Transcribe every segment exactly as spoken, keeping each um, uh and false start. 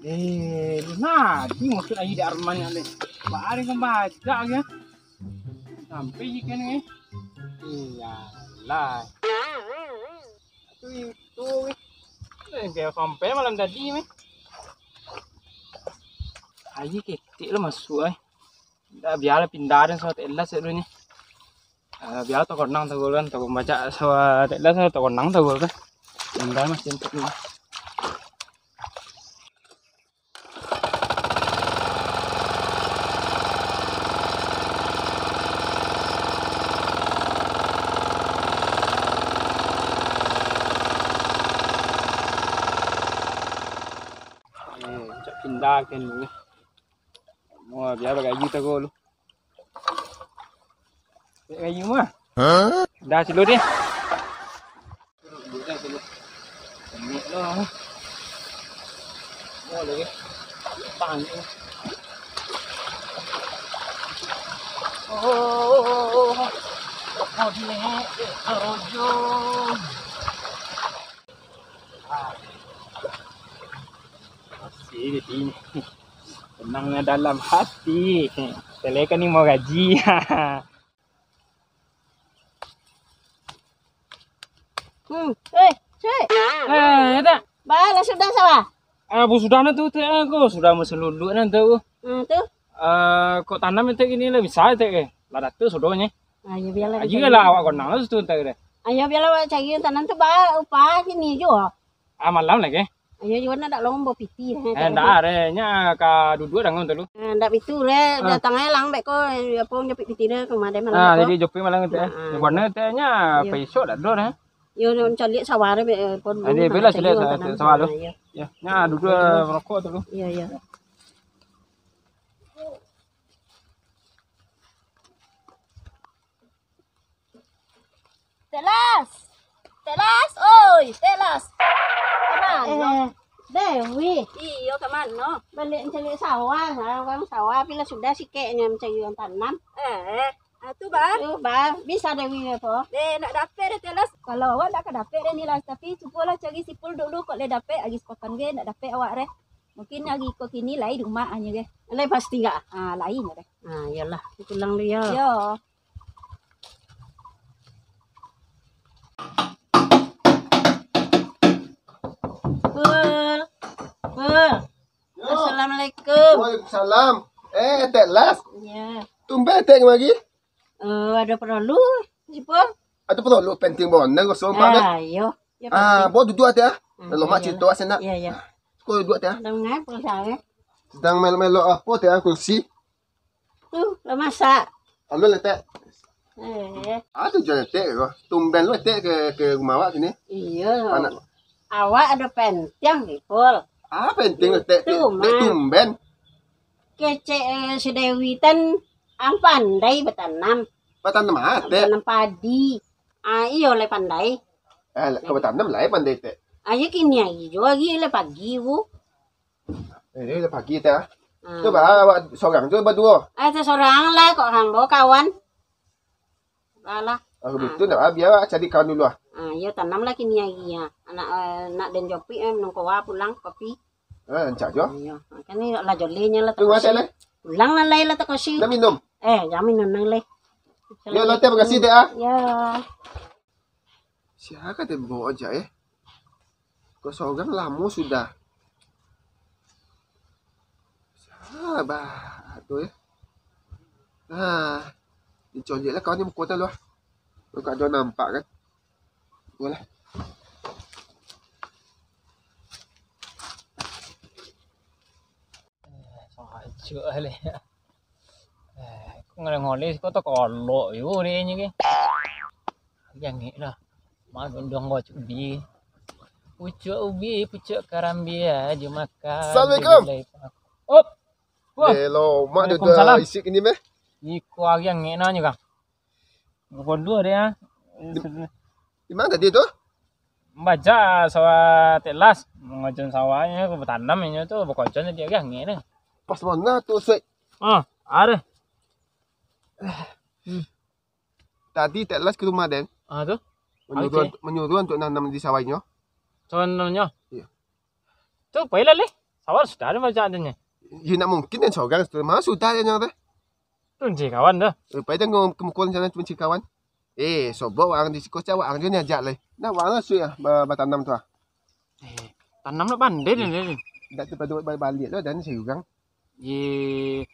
Eh, Luna, di maksud ayi di Arman ni, Lek. Baa den kan bajak, ya? Sampai ikan ni. Iyalah. Tu itu, weh. Eh, biar sampai malam tadi, weh. Ayi ketek lah masuk, eh. Dah, biarlah pindah den sawah Teklas dulu ni. Ah, biar takonang tagulan, takon bacak sawah Teklas, takonang tagulan. Pindah masih untuk ni. Eh, cak pindah kan ni. Wah, biar bagaji tu ko lu. Bagaji mah. Dah silo deh. Dah silo. Ambil lah. Oh, lagi. Panjang. Oh, oh, oh, oh. Oh, di, eh, rojo. Ah. Masih di sini. Tenang dalam hati. Telekan ni mau gaji. Hmm, eh, cek. Eh, tak? Ba, lah sudah sawah? Ah, bu sudah na tu, tek, aku sudah maseluluk na tu. Hmm, tu. Eh, kok tanam tek ini lah bisa, tek, eh. Lah datu sodonyo. Ah, ya biarlah. Aji lah awak konang lah situ, tek, deh. Ah, ya biarlah awak cari tanam tu, ba, upah kini juo. Ah, malam lagi. Ayo juo nak dak lombo piti, eh, Eh, tak ndak ada. Nya ka duduk dangan tu lu. Eh, ndak bitu re, Ah. datang aja lang bek ko, eh, apa, japik piti re, ke rumah dia malam Ah, ko. Jadi jopik malam tu, eh. Ah, Di mana tu, nya, Iya. Besok dak dulu, eh. Yo, nak caliak sawah re, bek, eh, pun Ada dulu bela nak sudah cari sa-, tanam sawah tu. sana, ya. Ya, nya duduk merokok tu lu. Iya, iya. Teklas! Teklas! Oi, Teklas! Ka mano? Eh, Dewi. Iyo, ka mano? Baliak mancaliak sawah, ha, urang sawah, tapi lah sudah sikeknyo mancari urang tanam. Eh, ah, tu, Ba. Tu, Ba. Bisa Dewi apo? Deh, ndak dapek deh, Teklas. Kalau awak ndak ka dapek deh ni lah, tapi cubolah cari Sipul dulu, kok lai dapek, agi sapakan ge ndak dapek awak deh. Mungkin agi ko kini lai di rumah nyo ge. Lai pasti gak? Ah, lai nyo deh. Ah, iyolah, pulang dulu yo. Yo. Pul. Pul. Yo. Assalamualaikum. Waalaikumsalam. Eh, Teklas. Iya. Tumben Tek mari. Eh, ada perlu, Sipul? Ada perlu penting banget, kosong banget. Ah, iyo. Ya, Ah, penting. Bawa duduk aja. Ah, Lalu mak iya. Cerita aja nak. Iya, iya. Kau duduk aja. Sedang ngap, Pul, saya. Sedang melok-melok apa teh kursi? Tu, lah masak. Anu letek. Eh. Ada jual letek ko. Tumben lu letek ke, ke rumah awak sini. Iya. Anak. Awak ada penting, Pul. Ah, penting letek. Tu, Tek, Tek, mah. Tumben. Kecek, eh, si Dewi tan ang pandai batanam. Batanam ah, Tek? Batanam padi. Ah, iyo, lai pandai. Eh, kau batanam lai pandai, Tek? Ayo kini aja jo lagi, lai pagi, Bu. Eh, ini udah pagi, Tek, ah. Ah. Coba awak sorang tu baduo. Ah, tu sorang lah, kok ambo kawan. Alah. Ah, betul ndak, ah, biar awak cari kawan dulu, ah. Ah, iyo, tanam lah kini hari, ya. Anak, eh, nak den jopik, eh, minum kowa pulang, kopi. Ah, rancak jo. Iyo, kan ni lah jolinyo lah. Tunggu, takosi. Tek, lah. Pulang lah, lai lah takosi. Nak minum? Eh, jangan minum nang, lai. Yo, lah, Tek, makasih, Tek, ah. Ya. Sia ka den bawa aja, eh? Kok sorang lamo sudah. Sabar tu, eh. Nah, dicoliak lah kawan ni muko tu lah. Kok ada nampak kan? Boleh. Sajuk lah. Eh, kok ngoleh-ngoleh, kok takolok yo deh nyo ke. Jangek lah. Mak gondong kau cudi. Pucuak ubi, pucuak karambia, jo makan. Assalamualaikum. Op. Wah. Eh, lo, mak duduk Waalaikumsalam. Isik ini meh. Iko ari angek nyo, Kang. Bukon dua dia. Di, di mana tadi tu? Baca sawah Teklas, ngajon sawahnyo, batanam inyo tu, bakojon tadi ari angek nyo. Pas mana tu, Sek? Ah, ada. Tadi Teklas ke rumah den. Ah, tu? Menyuruh, menyuruh untuk nanam di sawah inyo. Sawah nanamnyo? Iya. Tu, pailah leh. Sawah sudah ada macam adanya. Yo, nak mungkin den sorang, sudah mah sudah den nyo teh. Tu, cari kawan dah. Eh, pai den ke muko rencana tu, cari kawan. Eh, sobok urang di siko, cari urang jo ni ajak leh. Nah, urang lah suik ah, ba-, batanam tu ah. Eh, tanam nak pandai den, den. Dak tu pado baliak-baliak tu, den surang. Ye,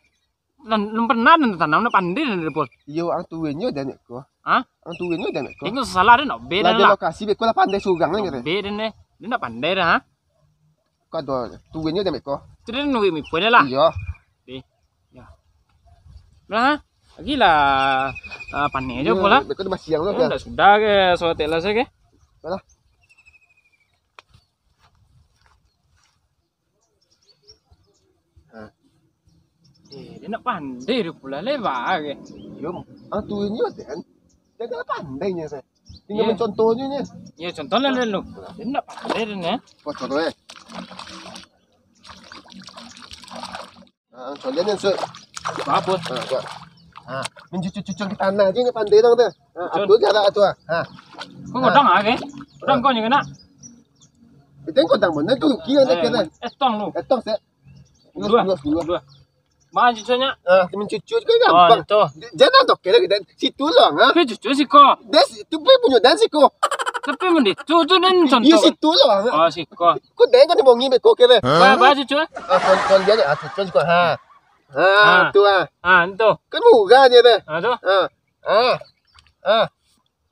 nan, nan pernah nan tanam, nan pandai nan dapul. Iyo, ang turunnyo jan ko. Hah? Ang turunnyo jan ko. Tengok salah den, nak be lah. Lah, lokasi beko lah pandai surang lah kata. Be den deh. Den nak pandai dah, ha? Kau ado turunnyo jan ko. Tu den nuruik mipun lah. Iyo. Be. Ya. Lah, ha? Lagi lah, ah, panek aja. Iyo, pula. Beko dah siang lah. Dah sudah ke, sotek lah saya ke? Alah. Ha. Eh, den nak pandai tu pula, lebar ke? Yo, ah, tu inyo kan. Den kan pandai nyo, saya. Tinggal mencontohnyo nyo. Yo, contoh lah dulu. Den nak pandai tu, ya. Buat contoh, eh. Ah, contohnya, Sek. Apa? Ah, buat. Ah, mencucuk-cucuk di tanah aja nyo pandai dong tu. Ah, tu jarak tu ah. Ah. Kau godang ah, ke? Godang kau nyo kena. Itu yang kau tang mana tu? Kira tak kena. Eh, tong lu. Eh, tong, Sek. Dua. Dua, dua. Dua. Mana cucuknya? Ah, mencucuk kan gampang. Oh, itu. Jangan tok kira kita situ lah, ha? Tapi cucuk siko. Des, itu pun punya dan siko. Tapi mun itu tu dan contoh. Iya, situ lah, ha? Oh, siko. Kau dah kan bongi beko kira. Ba, ba cucuk. Ah, kon, kon dia ni, ah, cucuk siko, ha. Ha, tu ah. Ha, itu. Kan murah je deh. Ha, tu. Ha. Ha. Ha.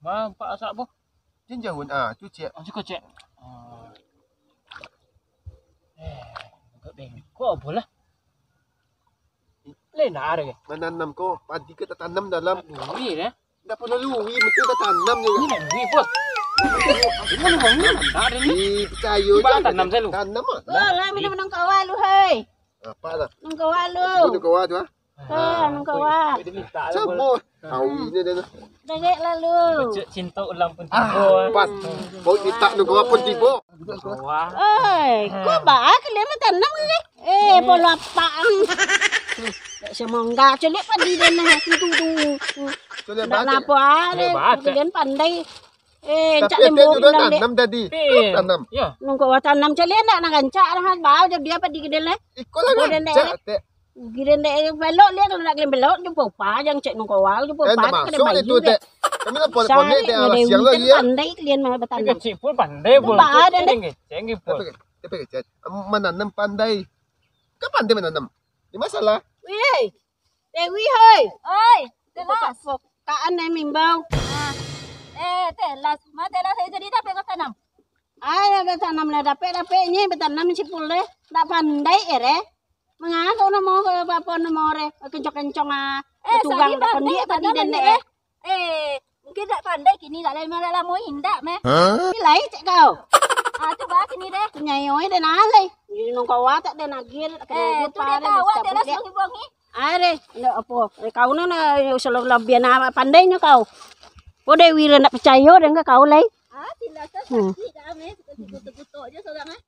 Ba, empat asak apa? Jan jauah, ah, tu cek. Ah, siko cek. Ah. Eh, agak bengkok apo lah. Lena ada ke? Menanam ko, padi ke tatanam dalam. Lui deh. Ndak perlu lui, mesti tatanam je. Ini lui, Bos. Ini lui, ndak ada ni. Ih, percaya je. Tanam saya lu. Tanam ah. Oh, lah, minum nang kawa lu, hei. Apa lah? Nang kawa lu. Nang kawa tu ah. Ah, nang kawa. Sama. Awi ni dia tu. Dagek lalu. Pucuk cinta ulang pun tiba. Ah, pas. Bau minta nang kawa pun tiba. Wah. Oi, kok baa kalian matanam ni? Eh, polo apak. Dak semonggak, celiak padi den nah, tu, tu, tu. Celiak ndak balik. Napa ah, celiak balik. Kalian pandai. Eh, tapi cak tembok udah bilang dek. Tanam tadi. Pin. Tanam. Yo. Nunggu wah tanam celiak ndak nak rancak dah, bau jadi apa di kedai leh. Iko lah rancak, Tek. Giden dek belok liak, kalau nak kalian belok, jumpa upa, jangan cek nunggu wah, jumpa upa, tak kena bayu dek. Kami lah boleh konek, Tek, alah siang lagi ya. Pandai kalian mah batanam. Kecil pun pandai pun. Ba ada deh. Cenggi, cenggi pun. Tapi, tapi kecil, menanam pandai. Kan pandai menanam. Ini masalah. Wih, Dewi, hoi. Oi, Telas. Kaan yang mimbau. Ah. Eh, Telas. Ma Telas, eh, jadi tak pegang tanam? Ai, dah tanam lah, dapek-dapek ni, batanam sipul deh. Tak pandai, eh, deh. Mangako namo, apa namo, deh. Kencong-kencong, ah. Eh, baturang, tak pandai, pandai, pandai, pandai, deh. Eh, mungkin tak pandai kini, tak lama, tak lama indak, meh. Hah? Ni lai, cek kau. Ah, tu bah kini deh. Penyayo, eh, deh, nalai. Jadi nunggu awak tak deh, nagir, tak kena. Eh, tu dia tahu, Telas, bagi-bagi. Are, ndak apo. Eh, kau no, na, selalu labian awak pandainyo kau. Ko Dewi ndak picayo dengan kau lai. Ah, tidak sakit dah, meh. Suka sikutuk-kutuk je sorang, eh.